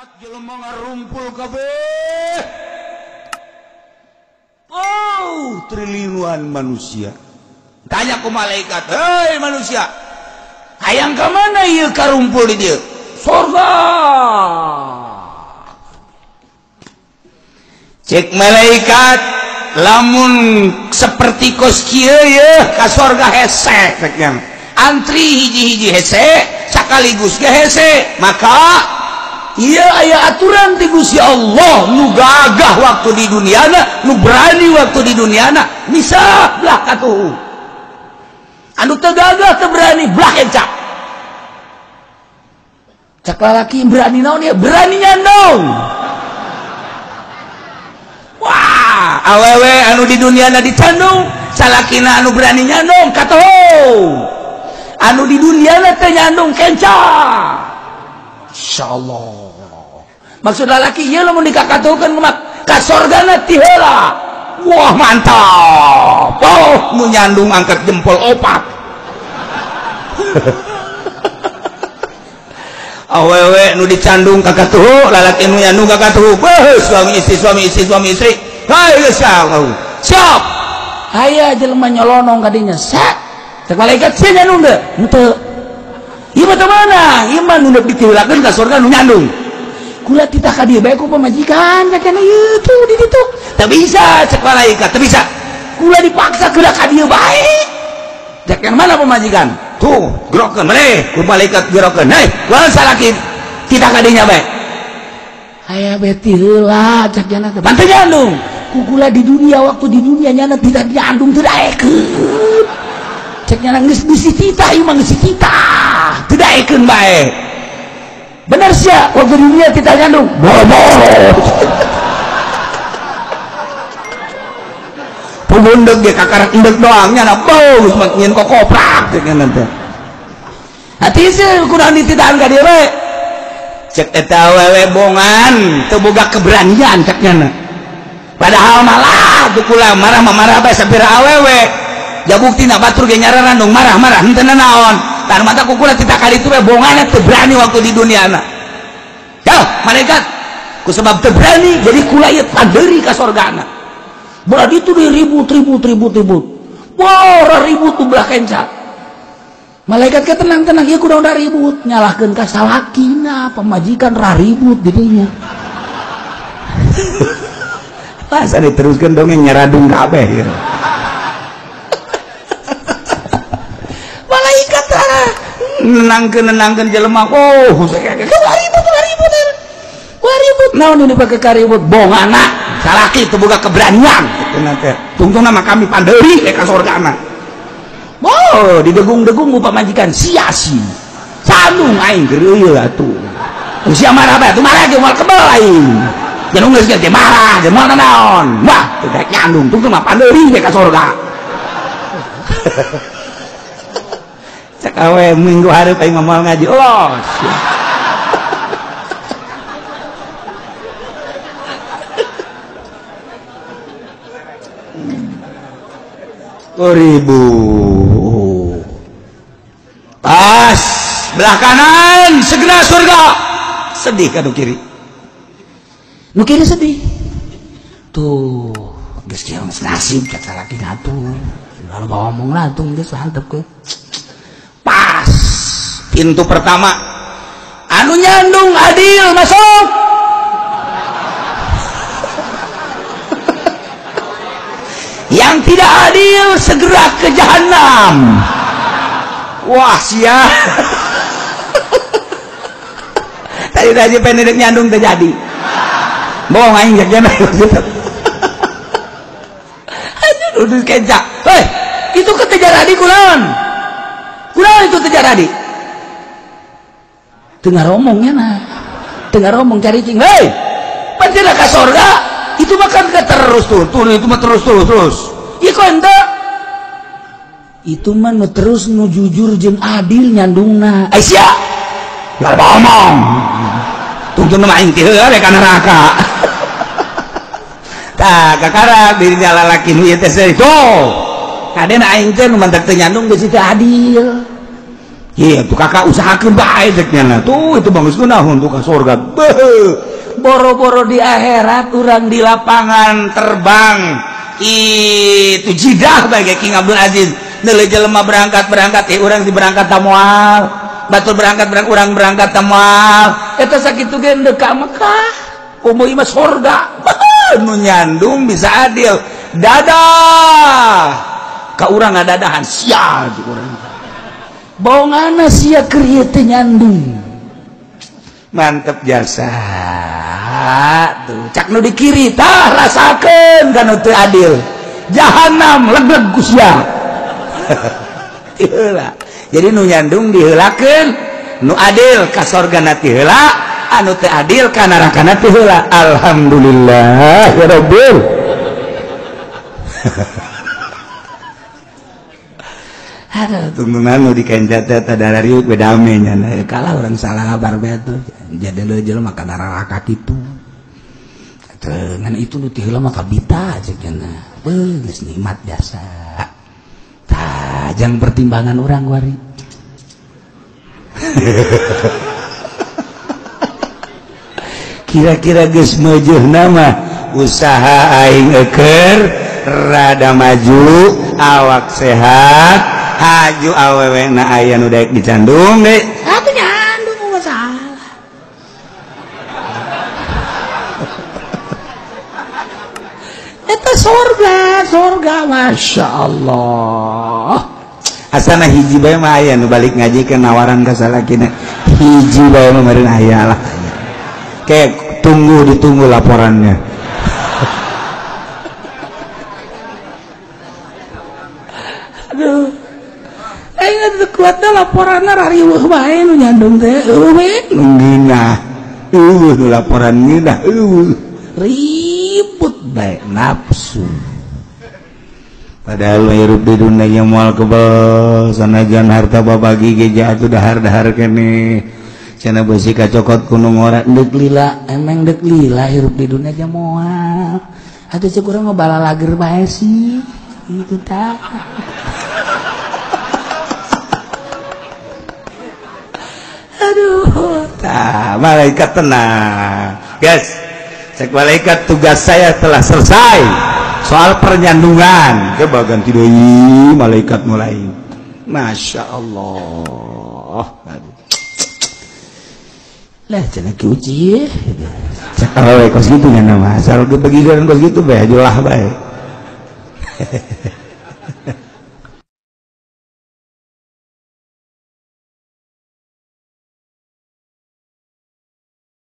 Malaikat jelema ngarumpul kabeh. Oh, triliunan manusia. Tanya ku malaikat, "Hei manusia, hayang ka mana ieu karumpul di dieu?" Surga. Cek malaikat, lamun seperti kos kieu ye ka sorga hese cek nya. Antri hiji-hiji hese, sakaligus ge hese. Maka ieu aya aturan ti Gusti Allah nu gagah waktu di duniana, nu berani waktu di duniana, bisa belah katuhu. Anu teu gagah teu berani belah encak. Cek lalaki berani naon ya? Berani nyandong. Wah, awewe anu di duniana dicandung, salakina anu berani nyandung katuhu. Anu di duniana teu nyandung kenca. Insyaallah. Maksud lalaki ieu lamun dikakatuhkeun kumaha? Ka sorgana ti heula. Wah, mantap. Oh, nu nyandung angkat jempol opat. Awewe nu dicandung kakatuhu, lalaki nu nyandung kakatuhu. Beuh, suami istri, suami istri, suami istri. Hai geus siap. Aya jelema nyolonong ka dinya. Set. Cek malaikat sia nyandung teu? Henteu. Ieu mah teu meunang, ieu mah nu ditiulakeun ka surga nu nyandung. Kula titah ka dieu bae ku pamajikan cakana ieu tuh di ditu. Teu bisa cek malaikat, teu bisa. Kula dipaksa kedah ka dieu bae. Cek yang mana pamajikan? Tuh, gerokeun maneh, ku malaikat gerokeun. Hei, kunaon salaki titah ka dinya bae. Aya beti heula cek jana teh. Banteu nyandung. Ku kula di dunia waktu di dunia nyana tidak nyandung teu daekeun. Cek nyana geus bisi titah ieu mah geus titah. Teu daekeun bae. Bener sia waktu di dunia titah nyandung. Boro-boro. Pundek ge kakarak endek doang nyana bau geus mah nyeun kokoprak cek nyana teh. Hati sih kunaon dititahan ka dieu bae. Cek eta awewe bongan teu boga keberanian cek nyana. Padahal malah tuh kula marah mah marah bae sapira awewe. Ja buktina batur ge nyararandung marah-marah henteu naon. Tah mata ku kula titah ka ditu bae bongan teu berani waktu di duniana. Yeuh, malaikat ku sebab teu berani jadi kula ieu pandeuri ka sorgana. Berarti itu ribut ribut ribut ribut. Wah, ribut tuh belah kenca. Malaikat ke tenang-tenang, ya kudu udah ribut, nyalahkeun ka salakina, pamajikan ra ribut dirinya. Masa diteruskeun dongeng nyaradung kabeh ya. Malaikat ah nenangkeun jelema. Oh, ribut ribut. Wah ribut, naon ini pakai karibut, bongana. Salaki itu boga keberanian gitu nanti. Tungtung nama kami pandeuri ka sorgana. Oh, didegung-degung ku pamajikan sia-sia. Sandung aing geureuy atuh. Sia marah bae, atuh marah ge moal kebel aing. Jeung geus ge marah, ge moal naon. Wah, teu daek nyandung, tungtung mah pandeuri ka sorga. Cek awe minggu hareup aing mah moal ngaji. Los. Ribu pas belah kanan segera surga sedih kan nu kiri, nu kiri sedih tuh geus kieu geus nasib cek salaki atuh kalau ngomong lah tuh geus hantep ke pas pintu pertama anu nyandung adil masuk. Yang tidak adil segera ke jahanam. Wah sia. Tadi aja pendek nyandung terjadi. Bohong aing jajan. Aduh udah kencak. Hei, itu ketejar adi kunaon? Kunaon itu tejar adi? Teu ngaromongnya nah. Teu ngaromong cari cing. Hei, pancen ka sorga. Itu mah kan terus tuh, tuh itu mah terus terus terus. Ieu kok henteu? Itu mah nu terus nu jujur jeung adil nyandungna. Ai sia. Lah ngomong. Tungtung mah aing teh heula ka neraka. Tah kakara dirinya lalaki nu ieu teh tuh. Kaden aing teh nu mantak teu nyandung geus teu adil. Iya tuh kakak usahakeun bae cek nya tuh itu bagus kunaon tuh ka surga. Boro-boro di akhirat urang di lapangan terbang. Itu jidah bae King Abdul Aziz. Neuleuh jelema berangkat-berangkat urang di berangkat ta moal. Batur berangkat urang berangkat ta moal. Eta sakitu ge deuk ka Mekah. Komo ieu mah surga. Nu nyandung bisa adil. Dadah. Ka urang ngadadahan sia urang. Bongana sia keur ieu teh nyandung. Mantep jasa. Tuh cak nu di kiri tah rasakeun kana teu adil. Jahanam legleg ku sia. Tiheula. Jadi nu nyandung diheulakeun, nu adil ka sorgana ti heula, anu teu adil ka narakana ti heula. Alhamdulillah ya Rabbil. Aduh, tungtungan nu dikencat teh darariuk we dame nya. Kalah urang salah kabar bae tuh. Jadi leuh jelema ka neraka kitu. Ngan itu nu ti heula mah kabita cek nya. Beuh geus nikmat jasa. Tah, jang pertimbangan urang wari. Kira-kira geus meujeuhna mah usaha aing eukeur rada maju, awak sehat, haju awewe na aya nu daek dicandung deui. Atuh nyandung masalah. Eta sorga, sorga Masya Allah. Asana hiji bae mah aya nu balik ngaji ke nawaran ka salakina. Hiji bae mah meureun aya lah. Kayak tunggu ditunggu laporannya. Aduh. Aing kuatna laporanna rariweuh bae nu nyandung teh. Eueuh we nu ngeunah. Eueuh nu laporan ngeunah eueuh. Ribut bae nafsu. Padahal hirup di dunia moal kebel sanajan harta babagi ge atuh dahar-dahar keneh. Cenah beusi kacokot ku nu ngora deuk lila, emeng deuk lila hirup di dunia ge moal. Atuh cek urang mah balalager bae sih. Itu tah. Aduh, tah malaikat tenang. Guys, cek malaikat tugas saya telah selesai. Soal pernyandungan, coba ganti deui malaikat mulai. Masya Allah. Lah cenah kiuci. Cek awewe kos kitu nya mah. Asal gebegigeun kos kitu bae julah bae.